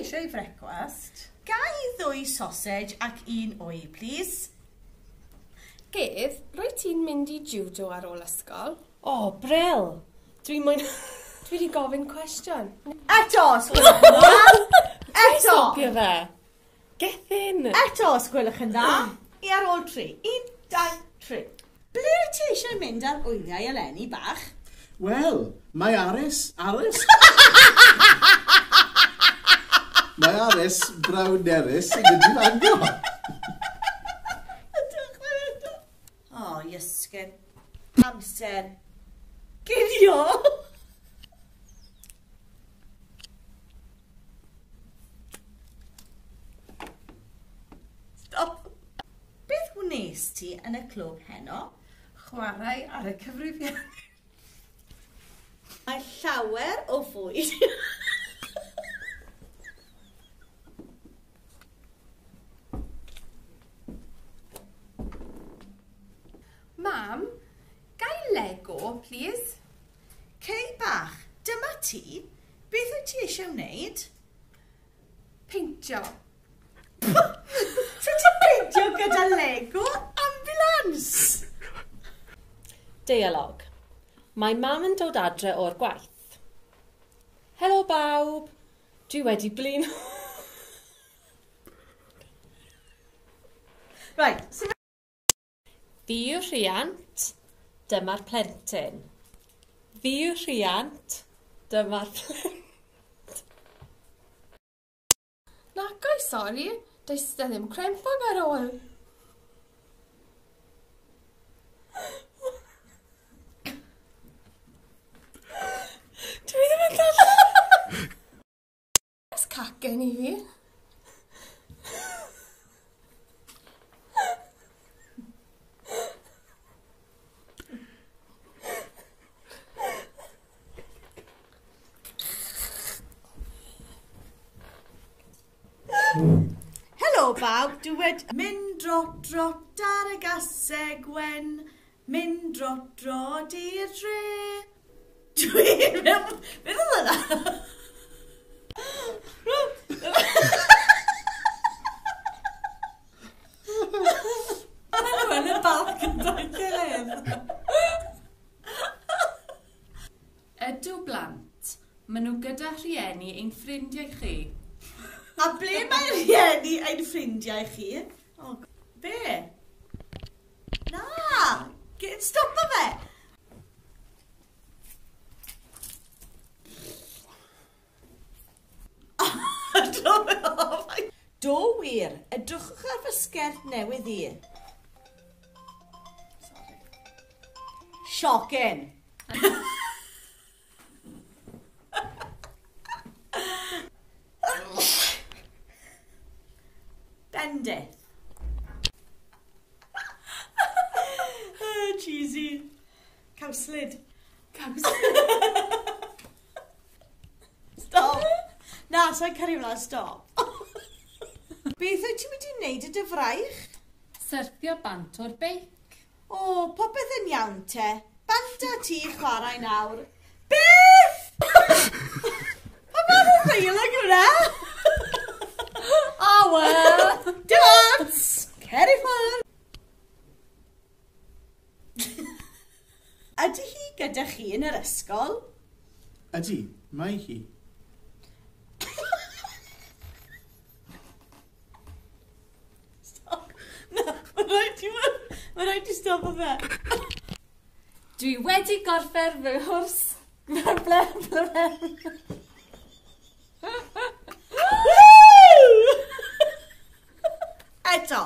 eisiau i frecwast? Ga i ddwy sausage ac un wy, plîs? Gedd, rwyt ti'n mynd i judo ar ôl ysgol? O, bril! Dwi moyn... Dwi wedi gofyn cwestiwn. Eto, os gwelwch yn dda! Eto! Stopio fe! Gethin! Eto, os gwelwch yn dda! I ar ôl tri. 1, 2, 3. Ble wyt ti eisiau mynd ar wyliau eleni, bach? Wel, mae Aris... Aris? Mae Aris Brown Nerys yn mynd i Fangor. O, Iesgyn. Amser. Cinio! Stop. Beth wnes ti yn y clwb heno? Chwarae ar y cyfrifiadur. Mae llawer o fwyd. Mam, ga i Lego, plîs? Cei bach, dyma ti. Beth wyt ti eisiau wneud? Peintio. Sut ti'n peintio gyda Lego? Ambulance! Deialog. Mae mam yn dod adre o'r gwaith. Helo bawb! Dwi wedi blino. Right, so Fi yw'r rhiant, dyma'r plentyn. Fi yw'r rhiant, dyma'r plentyn. Nac oes, sori. Does 'na ddim crempog ar ôl. Dwi ddim yn darllen. Oes cacen i fi? Helo bawb, dwi wedi mynd drot drot ar y gaseg wen, mynd drot drot i'r dre. Dwi'n meddwl, beth oedd hwnna? Maen nhw yn y bath gyda'i gilydd. Ydw blant, maen nhw gyda rhieni ein ffrindiau chi. A ble mae rhieni ein ffrindiau chi? O, be? Na! Stopo fe! Do wir, edrychwch ar fy sgert newydd i. Sorry. Shocking! Bendith. Cheesy. Cawslyd. Cawslyd. Stop. Na, sa'n cario mlaen, stop. Beth wyt ti wedi wneud y dy fraich? Syrthio bant o'r beic. O, popeth yn iawn te. Bant â ti chwarae nawr. Beth! Pa fath o ddeialog yw hwnna? O, wel! Dim ots! Cer i ffwrdd! Ydy hi gyda chi yn yr ysgol? Ydy, mae hi. Stop. Na, mae'n rhaid i mae'n rhaid i stopo fe. Dwi wedi gorffen fy nghwrs. Ble, ble, ble. Eto.